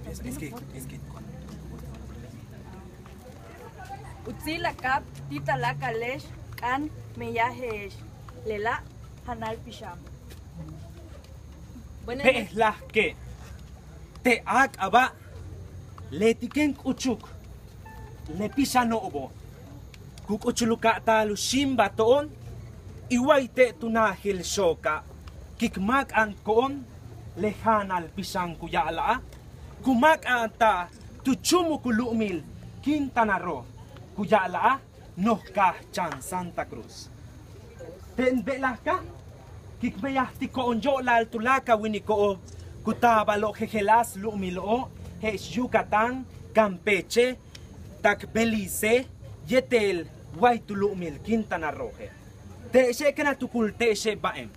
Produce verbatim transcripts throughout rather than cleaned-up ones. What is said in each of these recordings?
Es que, es que cuando Utsil a ka'ap ti' taláakale'ex k'a'an meyaje'ex lela' janal pixan. Be'elaj que te' áak'aba' leti' kéen k'uchuk le pixano'obo' ku k'uchul u ka'ata'al u xíimbal to'on, y way te' tu naajil xooka' kik máak'a'anko'on le janal pixan ku ya'ala'a', ku máak'a'anta'al tu chúumuk u lu'umil Quintana Roo, ku ya'ala'a' noj kaaj chan Santa Cruz. Te'en be'elaj ka' kik meyajtiko'on yo'olal tuláakal winiko'ob ku taabalo' jejeláas lu'umilo'ob je'ex Yucatán, Campeche, tak Belice yéetel way tu lu'umil Quintana Rooe'. Te'exe' kéen a tukulte'exe' ba'en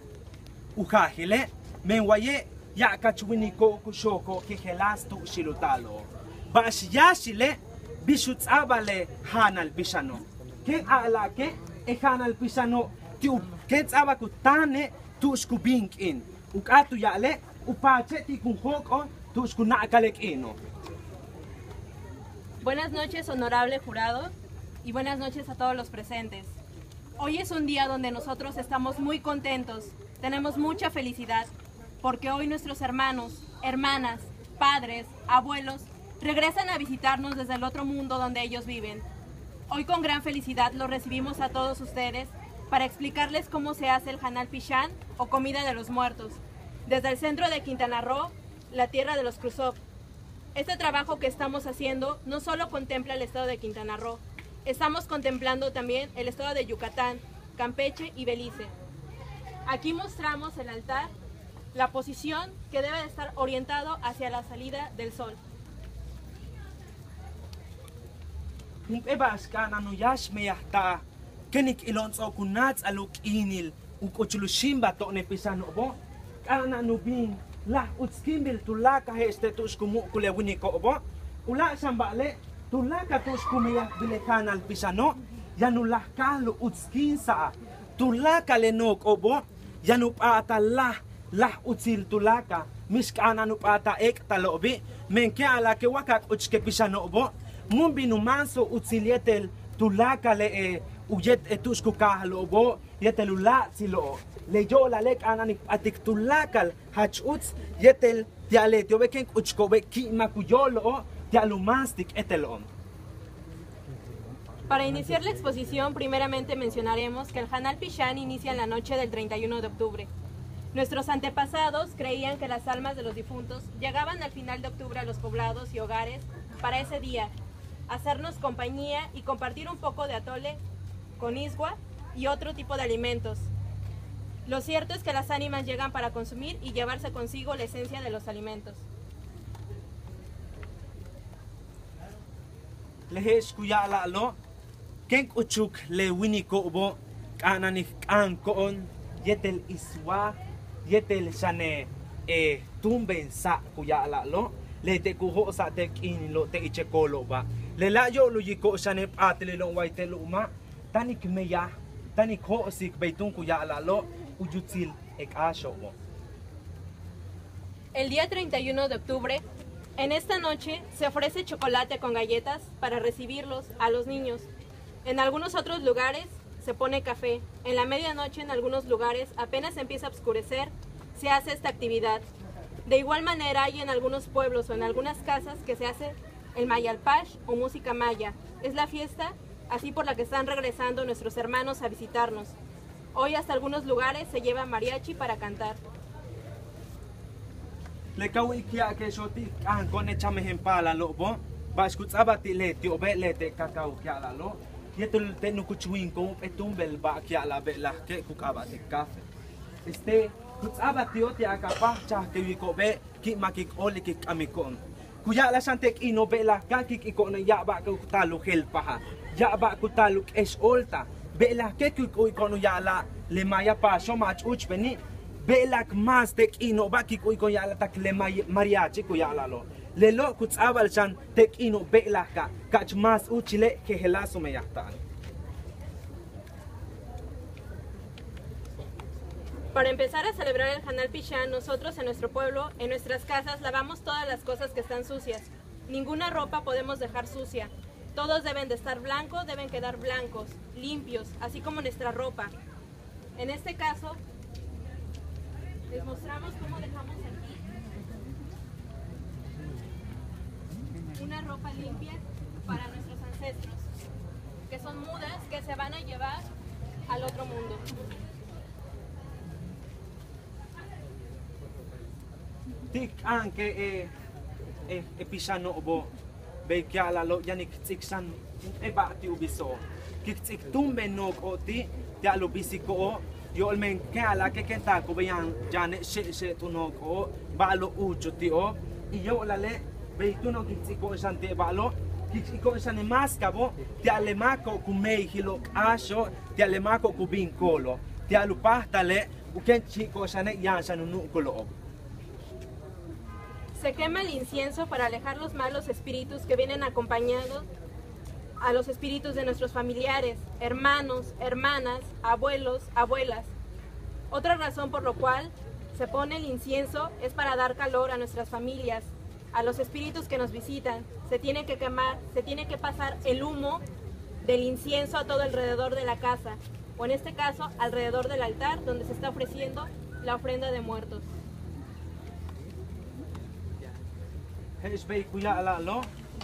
u jaajile', men waye' ya'abkach winiko' ku xooko'ob jejeláas tu'uxil u taalo'ob. Ba'ax yáaxile' bix u ts'a'abal le janal pixano'. Kéen a'ala'ake' e janal pixano' ti' u kéen ts'a'abak u táane' tu'ux ku bin k'iin. U k'áat u ya'ale' u paache' ti' kun jóok'ol tu'ux ku na'akal le k'iino'. Buenas noches, honorable jurado, y buenas noches a todos los presentes. Hoy es un día donde nosotros estamos muy contentos, tenemos mucha felicidad, porque hoy nuestros hermanos, hermanas, padres, abuelos regresan a visitarnos desde el otro mundo donde ellos viven. Hoy con gran felicidad los recibimos a todos ustedes para explicarles cómo se hace el janal pixan o comida de los muertos, desde el centro de Quintana Roo, la tierra de los Crusoe. Este trabajo que estamos haciendo no solo contempla el estado de Quintana Roo, estamos contemplando también el estado de Yucatán, Campeche y Belice. Aquí mostramos el altar, la posición que debe de estar orientado hacia la salida del sol. Jump'éel ba'ax k'a'ana'an u yáax meyajta'al kéen k ilo'on ts'o'ok u náats'al u k'iinil u k'uchul u xíimbal to'on le pixano'obo', k'a'ana'an u bin láaj uts kíimbil tuláakal je'ex te' tu'ux ku mu'ukul le winiko'obo'. Uláak' xan ba'ale' tuláakal tu'ux ku meyajbil le janal pixano' yaan u láaj káajal u utskíinsa'al. Tuláakal le nook'o'obo' yaan u p'áatal láaj, láaj utsil tuláakal, mix k'a'ana'an u p'áatal éek'talo'obi', men kéen a'ala'ake' wa ka k'uchuk le pixano'obo' mun bin u máansa'al utsil yéetel tuláakal le e u yéet e tu'ux ku kaajalo'obo' yéetel u láa'tsilo'ob. Le yo'olale' k'a'ana'an k p'atik tuláakal jach uts yéetel ti'al leti'obe' kéen k'uchuko'obe' ki'imak u yóolo'ob ti'al u máastik éetelo'on. Para iniciar la exposición, primeramente mencionaremos que el Hanal Pixán inicia en la noche del treinta y uno de octubre. Nuestros antepasados creían que las almas de los difuntos llegaban al final de octubre a los poblados y hogares para ese día, hacernos compañía y compartir un poco de atole con isgua y otro tipo de alimentos. Lo cierto es que las ánimas llegan para consumir y llevarse consigo la esencia de los alimentos. Le je'ex ku ya'ala'alo', kéen k'uchuk le winiko'obo' k'a'ana'an k k'áanko'on yéetel iswa yéetel xane' e túumben sa' ku ya'ala'alo', leti'e' ku jo'osa'al te' k'iinilo' te' ich le koolo'oba'. Lela' yo'oluyiko'ob xane' p'aatililo'on way te' lu'uma' táan k meyaj, táan k jo'osik bey túun ku ya'ala'alo' u yutsil e k'áaxo'obo'. El día treinta y uno de octubre, en esta noche, se ofrece chocolate con galletas para recibirlos a los niños. En algunos otros lugares se pone café. En la medianoche, en algunos lugares, apenas empieza a oscurecer, se hace esta actividad. De igual manera, hay en algunos pueblos o en algunas casas que se hace el mayalpash o música maya. Es la fiesta así por la que están regresando nuestros hermanos a visitarnos. Hoy hasta algunos lugares se lleva mariachi para cantar. Le ka wilik ya'ake'exo' ti' k k'áanko'on le chamejen paalalo'obo', ba'ax ku ts'a'abal ti' leti'obe' leti'e' kakao k ya'ala'alo' yéetel te' nukuch wíiniko'on jump'éel túumben ba'al k ya'ala'al be'elajke' ku k'aaba'tik café. Este, ku ts'a'abal ti'o' ti' a ka páajchajke'iko'obe' ki'imak k óoltik k k'amiko'on. Ku ya'ala'al xan te' k'iino' be'elaj ka' kik iiko'on ya'aba'k ku taal u jelpajal, ya'aba'k ku taal u k'éexo'oltal, be'elajke' kik u'iko'on u ya'ala'al le maaya paaxo' ma' jach úuchbeni', be'elaj k máas te' k'iino'oba' kik u'iko'on ya'ala'al tak le may-, mariachi ku ya'ala'alo'. Lelo' ku ts'a'abal xan te' k'iino' be'elaj ka', ka'ach más úuchile' jejeláas u meyajta'al. Para empezar a celebrar el Hanal Pishan, nosotros en nuestro pueblo, en nuestras casas, lavamos todas las cosas que están sucias. Ninguna ropa podemos dejar sucia. Todos deben de estar blancos, deben quedar blancos, limpios, así como nuestra ropa. En este caso, les mostramos cómo dejamos aquí una ropa limpia para nuestros ancestros, que son mudas que se van a llevar al otro mundo. Ti' k k'a'anke' e e pixano'obo', bey ku ya'ala'alo' yaan k ts'ik xan jump'éel ba'al ti' u biso'ob. K ts'ik túumben nook'o'ob ti' ti'al u bisiko'ob. Yo'ol men kéen a'ala'ake' kéen taako'obe' yaan yaane' xe'exe' tu nook'o'ob, ba'alo'ob úuch u ti'ob. Y yo'olale' bey túuno' k ts'iko'on xan ti' ba'alo', k ts'iko'on xan le máaskabo' ti'al le máako'ob ku meyilo'ob k'áaxo'ob, ti'al le máako'ob ku bin koolo'ob. Ti'al u páajtale' u kéen chi'iko'ob xane' yaan xan u nu'ukulo'ob. Se quema el incienso para alejar los malos espíritus que vienen acompañados a los espíritus de nuestros familiares, hermanos, hermanas, abuelos, abuelas. Otra razón por lo cual se pone el incienso es para dar calor a nuestras familias, a los espíritus que nos visitan. Se tiene que quemar, se tiene que pasar el humo del incienso a todo alrededor de la casa, o en este caso, alrededor del altar donde se está ofreciendo la ofrenda de muertos. Je'ex bey ku ya'ala'alo',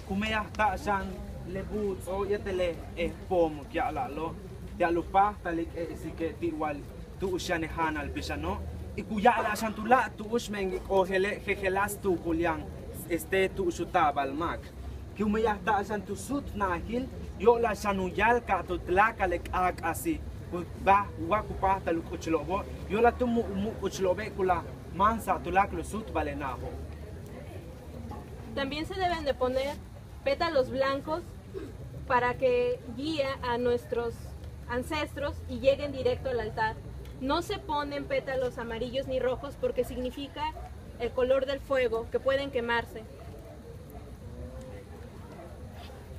ku meyajta'al xan le buuts'o'ob yéetel le ejpo'om ku ya'ala'alo', ti'al u páajtal k e'esike' ti' wal tu'ux yaan le jáanal pixano', y ku ya'ala'al xan tuláak' tu'ux men k ojele' jejeláas tuukul yaan este tu'ux u taabal máak. Ku meyajta'al xan tu suut naajil, yo'olal xan u yáalka'al tu tuláakal le k'áak'asi', ku baj wa ku páajtal u k'uchulo'obo', yo'olal tu mu' mu' k'uchulo'obe' ku láaj máansa'al tuláakal u súutbal le naajo'. También se deben de poner pétalos blancos para que guíe a nuestros ancestros y lleguen directo al altar. No se ponen pétalos amarillos ni rojos porque significa el color del fuego, que pueden quemarse.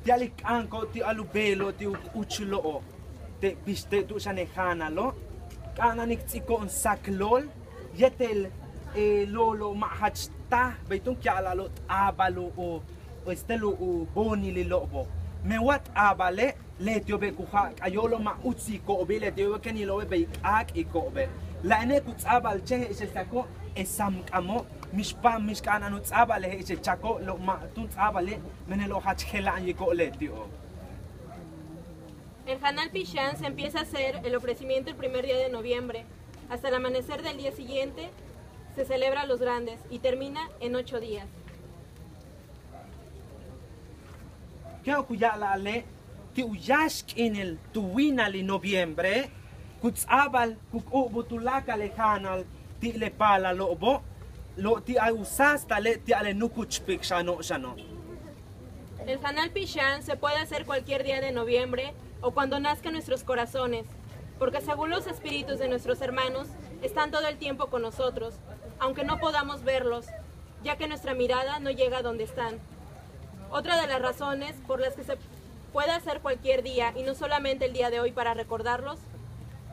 Ti'al k k'áanko'ob ti'al u beelo'ob ti' u k'uchulo'ob te' bix te' tu'ux yaan le jáanalo', k'a'ana'an k ts'iko'on sak lool yéetel loolo'ob ma' jach táaj, bey túun ku ya'ala'alo' t'aabal u u este u boonililo'obo'. Men wa t'aabale' leti'obe' ku ja'ak'al yo'olo'ob ma' utsiko'obi', leti'obe' kéen ilo'obe' bey k'áak'iko'obe'. La'ane' ku ts'a'abal chéen je'ex le sako' e samk'amo', mix paam mix k'a'ana'an u ts'a'abal le je'ex le chako' lo' ma' túun ts'a'abali', menelo'ob jach jela'anyiko'ob leti'ob. El Hanal Pishan se empieza a hacer el ofrecimiento el primer día de noviembre. Hasta el amanecer del día siguiente se celebra a los grandes y termina en ocho días. Kéen ku ya'ala'ale' ti' u yáax k'iinil tu wíinalil noviembre ku ts'a'abal ku k'u'ubul tuláakal le jáanal ti' le paalalo'obo', lo' ti' a u sáastale' ti'al le núukuch pik xano' xano'. El Hanal Pishan se puede hacer cualquier día de noviembre o cuando nazca en nuestros corazones, porque según los espíritus de nuestros hermanos están todo el tiempo con nosotros, aunque no podamos verlos, ya que nuestra mirada no llega donde están. Otra de las razones por las que se puede hacer cualquier día y no solamente el día de hoy para recordarlos,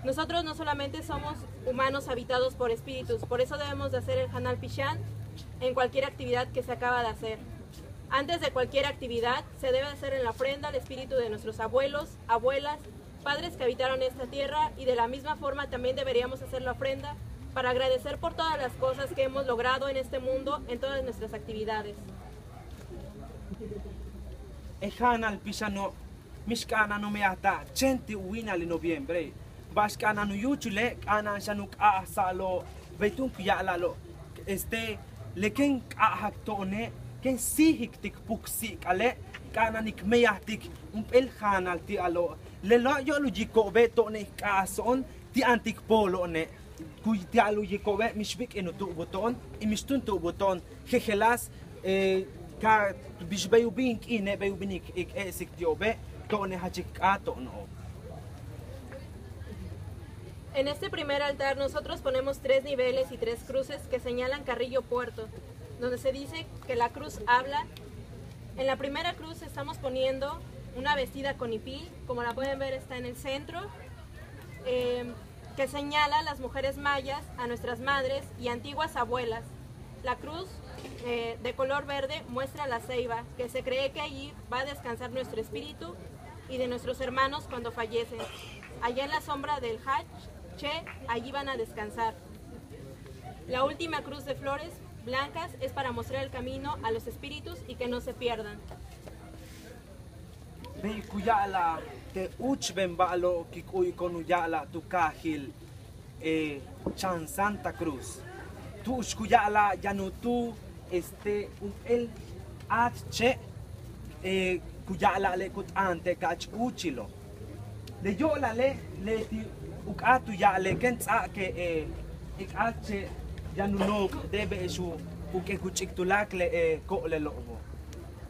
nosotros no solamente somos humanos habitados por espíritus, por eso debemos de hacer el Hanal Pishan en cualquier actividad que se acaba de hacer. Antes de cualquier actividad, se debe hacer en la ofrenda al espíritu de nuestros abuelos, abuelas, padres que habitaron esta tierra, y de la misma forma también deberíamos hacer la ofrenda para agradecer por todas las cosas que hemos logrado en este mundo en todas nuestras actividades. E jáanal pixano', mix k'a'ana'an u meyajta'al chéen ti' u wíinalil noviembre. Ba'ax k'a'ana'an u yúuchule', k'a'ana'an xan u k'a'ajsa'alo'ob, bey túun ku ya'ala'alo', este, le kéen k'a'ajak to'one', kéen síijiktik puksi'ik'ale', k'a'ana'an k meyajtik jump'éel jáanal ti'alo'. Lelo' yo'ol u yiko'obe' to'one' k k'a'aso'on ti' yaan ti' k poolo'one'. Ku ti'al u yiko'obe' mix bik'in u tu'ubul to'on y mix túun tu'ubul to'on jejeláas, ka bix bey u bin k'iine' bey u bin k e'esik ti'obe' to'one' jach k k'áat to'ono'ob. En este primer altar nosotros ponemos tres niveles y tres cruces que señalan Carrillo Puerto, donde se dice que la cruz habla. En la primera cruz estamos poniendo una vestida con hipil, como la pueden ver está en el centro. Eh, que señala a las mujeres mayas, a nuestras madres y antiguas abuelas. La cruz, eh, de color verde muestra la ceiba, que se cree que allí va a descansar nuestro espíritu y de nuestros hermanos cuando fallecen. Allá en la sombra del Hach Che, allí van a descansar. La última cruz de flores blancas es para mostrar el camino a los espíritus y que no se pierdan. Bey ku ya'ala'al te' úuchben ba'alo' ku k'u'iko'on u ya'ala'al tu kaajil, eh, chan Santa Cruz. Tu'ux ku ya'ala'al yaan u tu'u, este, jump'éel k'áat che', eh, ku ya'ala'ale' ku t'aan te' ka'ach úuchilo'. Le yo'olale' leti' u k'áat u ya'ale' kéen ts'a'ak, eh, e k'áat che' yaan u nook' de ba'ax u, u k'ek u ch'ik tuláakal le, eh, ko'olelo'obo'.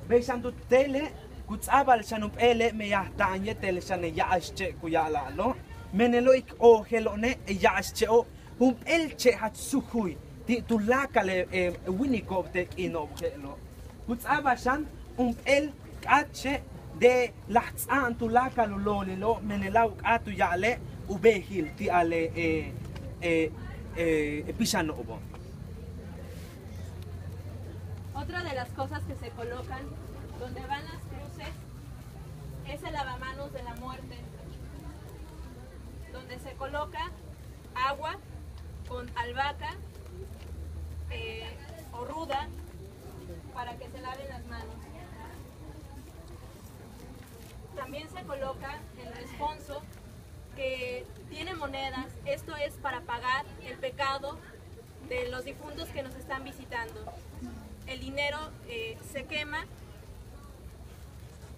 Bey xan tu tele' ku ts'a'abal xan jump'éele' meyajta'an yéetel xan e ya'ax che' ku ya'ala'alo'. Menelo' ik ojelo'one' e ya'ax che'o' jump'éel che' jach sujuy ti' tuláakal e, e wíiniko'ob te' k'iino'ob je'elo'. Ku ts'a'abal xan jump'éel k'áat che' de láaj ts'a'an tuláakal u loolilo', menela' u k'áat u ya'ale' u bejil ti'al e, e, e, e pixano'obo'. Otra de las cosas que se colocan donde van las cruces es el lavamanos de la muerte, donde se coloca agua con albahaca, eh, o ruda para que se laven las manos. También se coloca el responso que tiene monedas, esto es para pagar el pecado de los difuntos que nos están visitando. El dinero, eh, se quema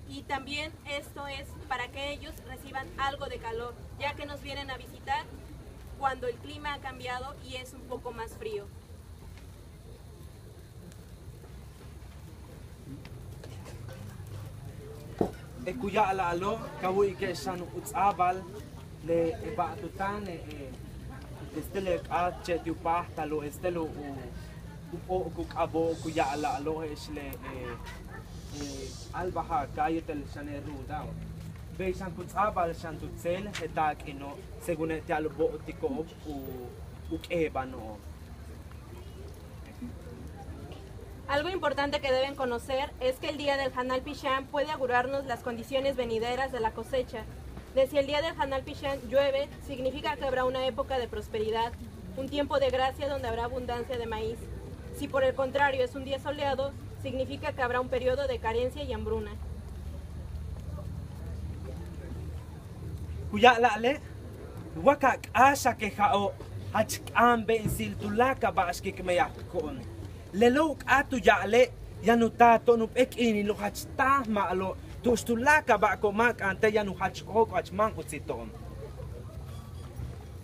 y también esto es para que ellos reciban algo de calor, ya que nos vienen a visitar cuando el clima ha cambiado y es un poco más frío. E ku ya'ala'alo' ka wu'uyike'ex xan u ts'a'abal le, e ba'al tu táan e, e este le k'áat che' ti' u páajtalo', este le u, u p'o'ok u k'abo' ku ya'ala'alo' je'ex le, e, e albahaca yéetel xan e rudao'. Bey xan ku ts'a'abal xan tu tseel je taak'ino' según e ti'al u bo'otiko'ob u, u k'eebano'ob. Algo importante que deben conocer es que el día del Hanal Pishán puede augurarnos las condiciones venideras de la cosecha. De si el día del Hanal Pishán llueve, significa que habrá una época de prosperidad, un tiempo de gracia donde habrá abundancia de maíz. Si por el contrario es un día soleado, significa que habrá un periodo de carencia y hambruna. Ku ya'ala'ale' wa ka k'áaxakeja'o' jach k'a'anbe'ensil tuláakal ba'ax k meyajtiko'on. Lelo' u k'áat u ya'ale' yaan u taal to'on jump'éel k'iinilo' jach táaj ma'alob tu'ux tuláakal ba'axo'ob máak'a'an te' yaan u jach jóok'ol jach máan utsil to'on.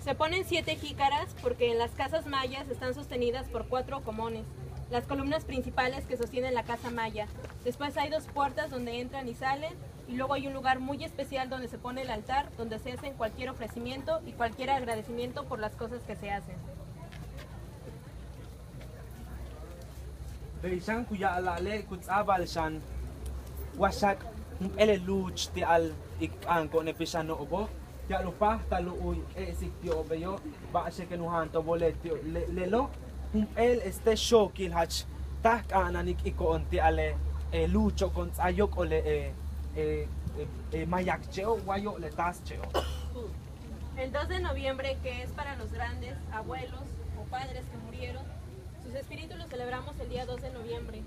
Se ponen siete jícaras porque en las casas mayas están sostenidas por cuatro comones. Las columnas principales que sostienen la casa maya. Después hay dos puertas donde entran y salen, y luego hay un lugar muy especial donde se pone el altar, donde se hacen cualquier ofrecimiento y cualquier agradecimiento por las cosas que se hacen. Bey xan ku ya'ala'ale' ku ts'a'abal xan wa xak jump'éel e luuch ti'al k k'a'anko'on e pixano'obo', ti'al u páajtal u k'e'esik ti'ob beyo', ba'axe' kéen u jaanto'obo' leti'o', le, lelo' jump'éel este xookil jach táaj k'a'ana'an k iiko'on ti'al e luucho' ko'on ts'áa yóok'ol e, e, e, e mayak che'o' wa yóok'ol e taas che'o'. El dos de noviembre, que es para los grandes, abuelos o padres que murieron, sus espíritus los celebramos el día dos de noviembre.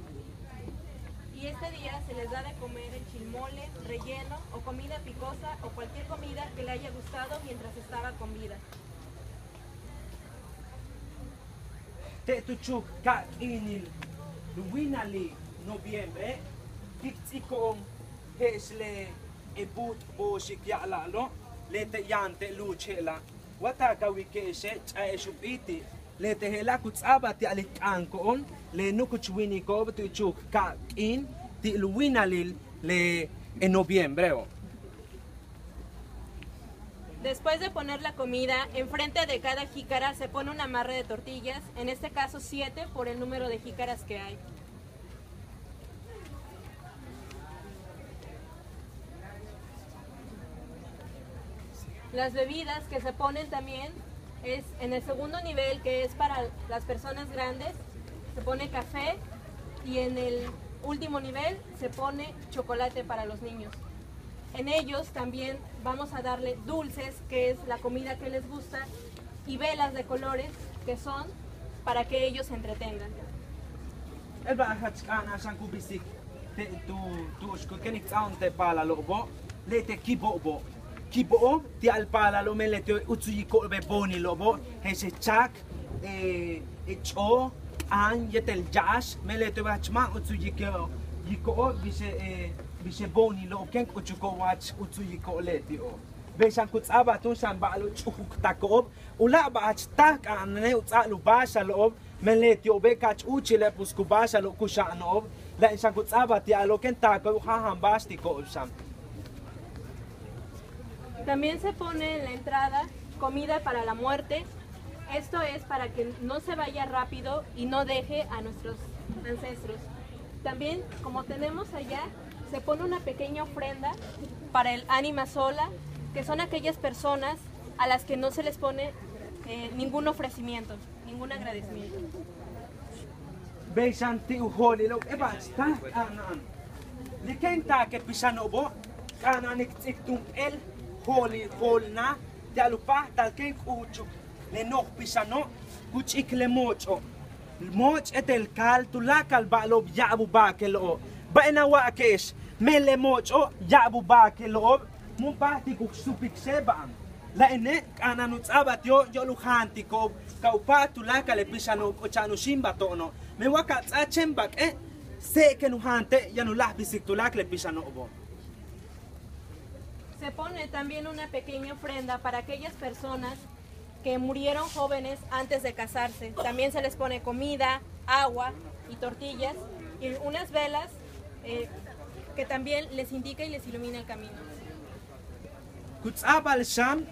Y este día se les da de comer el chilmole, relleno o comida picosa o cualquier comida que le haya gustado mientras estaba con vida. Te' tu chuuk ka' k'iinil luwíinali' noviembre, k ts'íiko'on je'ex le e buut booxi' k ya'ala'alo', leti' yaan te' luuch je'ela'. Wa taal ka wilike'exe' ch'a'e'ex u p'iiti', leti' je'ela' ku ts'a'abal ti'al k k'a'anko'on le nukuch wíiniko'ob tu chuuk ka' k'iin ti' luwíinalil le e noviembreo'. Después de poner la comida, enfrente de cada jícara se pone un amarre de tortillas, en este caso siete por el número de jícaras que hay. Las bebidas que se ponen también es en el segundo nivel, que es para las personas grandes, se pone café, y en el último nivel se pone chocolate para los niños. En ellos también vamos a darle dulces, que es la comida que les gusta, y velas de colores, que son para que ellos se entretengan. Je'el ba'al jach k'a'ana'an xan ku bisik te' tu tu'ux ku kéen k ts'áajo'on te' paalalo'obo', le te' kibo'obo'. Kibo'ob ti'al paalalo'ob, men leti'ob uts u yiko'ob le boonilo'obo', je'ex le chak, e ch'o, t'aan yéetel ya'ax, men leti'ob jach máan uts u yiko' yiko'ob bix le bix le boonilo'ob, kéen k'uchuko'ob jach uts u yiko'ob leti'ob. Bey xan ku ts'a'abal túun xan ba'al u ch'u'uktako'ob, uláak' ba'al jach táaj k'a'ana'ane' u ts'a'abal u báaxalo'ob, men leti'obe' ka'ach úuchile' pues ku báaxalo'ob kuxa'ano'ob, la'aye'ex xan ku ts'a'abal ti'alo'ob kéen taaka'ob u jáajan báaxtiko'ob xan. También se pone en la entrada comida para la muerte. Esto es para que no se vaya rápido y no deje a nuestros ancestros. También, como tenemos allá, se pone una pequeña ofrenda para el ánima sola, que son aquellas personas a las que no se les pone eh, ningún ofrecimiento, ningún agradecimiento. Bey xan ti' u jo'olilo'ob je'el ba'al jach táaj k'a'ana'an. Le kéen taak le pixano'obo' k'a'ana'an k ts'áaik jump'éel jo'olil jo'olnaj ti'al u páajtal kéen k'uchuk le noj pixano', ku ch'ik le mooch'o'. Mooch' yéetel kaal tuláakal ba'alo'ob ya'ab u baakelo'ob. Ba'ax a wa'alike'ex, men le mooch'o' ya'ab u baakelo'ob, mun páajtik u supik xéeba'an. La'ayne' k'a'ana'an u ts'a'abal ti'ob yóok'ol u jaantiko'ob ka u páaj tuláakal le pixano'ob k'ucha'an u xíimbal to'ono'. Men wa ka ts'áa chéen bak'e', séeb kéen u jaante' yaan u láaj bisik tuláakal le pixano'obo'. Se pone también una pequeña ofrenda para aquellas personas que murieron jóvenes antes de casarse. También se les pone comida, agua y tortillas y unas velas eh, que también les indica y les ilumina el camino. Ku ts'a'abal xan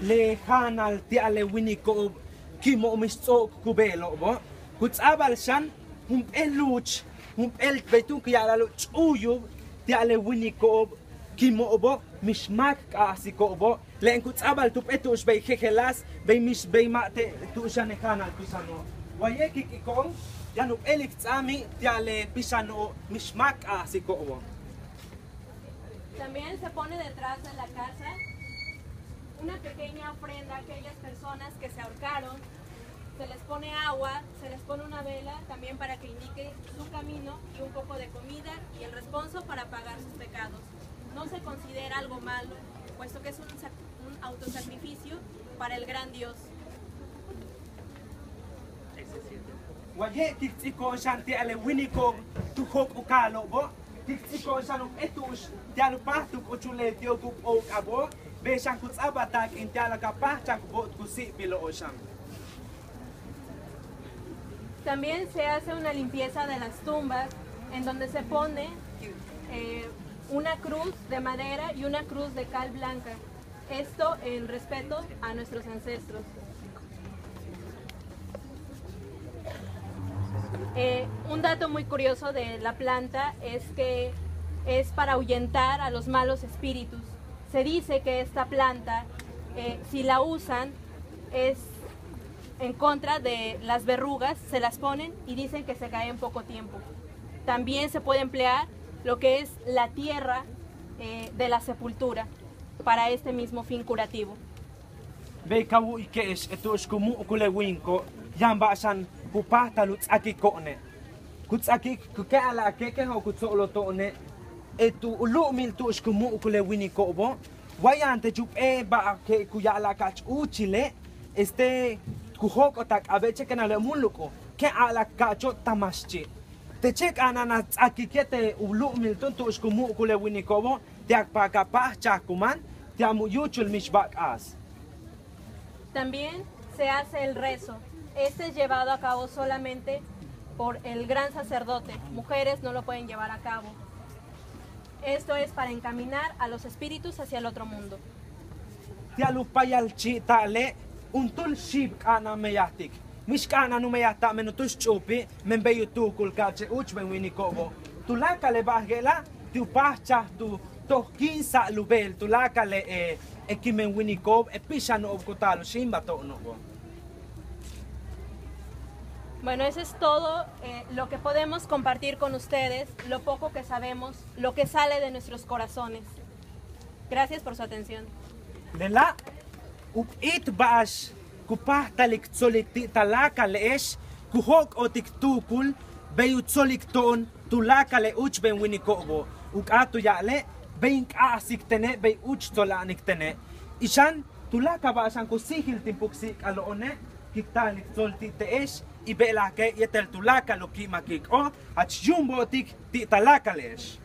le jaanal ti'al le wíiniko'ob kimo'ob mix ts'o'ok ku beelo'obo'. Ku ts'a'abal xan jump'éel luuch, jump'éel bey túun ku ya'ala'al u ch'úuyub ti'al le wíiniko'ob kimo'obo' mix máak k'a'ajsiko'obo'. La'ayen ku ts'a'abal tu p'éel tu'ux bey jejeláas, bey mix bey ma' te' tu'ux yaan le jaanal pixano'. Waye' k ik'iko'on yaan u p'éel k ts'áami' ti'al le pixano'ob mix máak k'a'ajsiko'obo'. También se pone detrás de la casa una pequeña ofrenda a aquellas personas que se ahorcaron. Se les pone agua, se les pone una vela también para que indique su camino y un poco de comida y el responso para pagar sus pecados. No se considera algo malo, puesto que es un, sac- un autosacrificio para el gran Dios. Waye' k ts'áaiko'on xan ti'al le wíiniko'ob tu jóok'ol u kaalo'obo', k ts'áaiko'on xan u p'éel tu'ux ti'al u páajtal u k'uchul leti'ob ku p'o'ok'abo', bey xan ku ts'a'abal taak'in ti'al ka páajchajak u bo'ot ku si'ipilo'ob xan. También se hace una limpieza de las tumbas en donde se pone eh, una cruz de madera y una cruz de cal blanca. Esto en respeto a nuestros ancestros. Eh, un dato muy curioso de la planta es que es para ahuyentar a los malos espíritus. Se dice que esta planta, eh, si la usan, es en contra de las verrugas, se las ponen y dicen que se caen en poco tiempo. También se puede emplear lo que es la tierra eh, de la sepultura para este mismo fin curativo. Bey ka wu'uyike'ex, e tu'ux ku mu'ukul le wíiniko' yaan ba'al xan ku páajtal u ts'akiko'one'. Ku ts'akik, ku ke a'ala'ake' kéen jo'ok u tso'olol to'one', e tu u lu'umil tu'ux ku mu'ukul le wíiniko'obo', wa yaan teech jump'éel ba'al ke' ku ya'ala'al ka'ach úuchile', este, ku jóok'ol ta k'abe' chéen kéen a'ale' mun luk'ul, kéen a'ala'al ka'acho' ta maxchi'. Teche' k'a'ana'an a ts'akik yéetel u lu'umil túun tu'ux ku mu'ukul le wíiniko'obo', ti'al ka páajchajkuman, ti'al mu yúuchul mix ba'al k'aas. También se hace el rezo. Este es llevado a cabo solamente por el gran sacerdote. Mujeres no lo pueden llevar a cabo. Esto es para encaminar a los espíritus hacia el otro mundo. Ti'al u payalchi'ta'ale' juntúul xiib k'a'ana'an meyajtik. Mix k'a'ana'an u meyajta'al men u tu'ux ch'u'upi', men bey u tuukul ka'ache' úuchben wíiniko'obo'. Tuláakal le ba'al je'ela' ti' u páajchaj tu toj kíinsa'al u beel tuláakal le e kimen wíiniko'ob, e pixano'ob ku taal u xíimbal to'ono'obo'. Bueno, eso es todo eh, lo que podemos compartir con ustedes, lo poco que sabemos, lo que sale de nuestros corazones. Gracias por su atención. Lela' u p'íit ba'ax ku páajta'al k tsolik ti' taláakale'ex, ku jóok'oltik tuukul bey u tsolik to'on tuláakal e úuchben wíiniko'obo'. U k'áat u ya'ale' bey in k'a'ajsik tene' bey úuch tsola'anik tene'. Y xan tuláakal ba'ax xan ku síijil tin puksi'ik'alo'one' k taal k tsol ti' te'ex, y be'elajke' yéetel tuláakal u ki'imakiko'ob jach yuumbo'otik ti' taláakale'ex.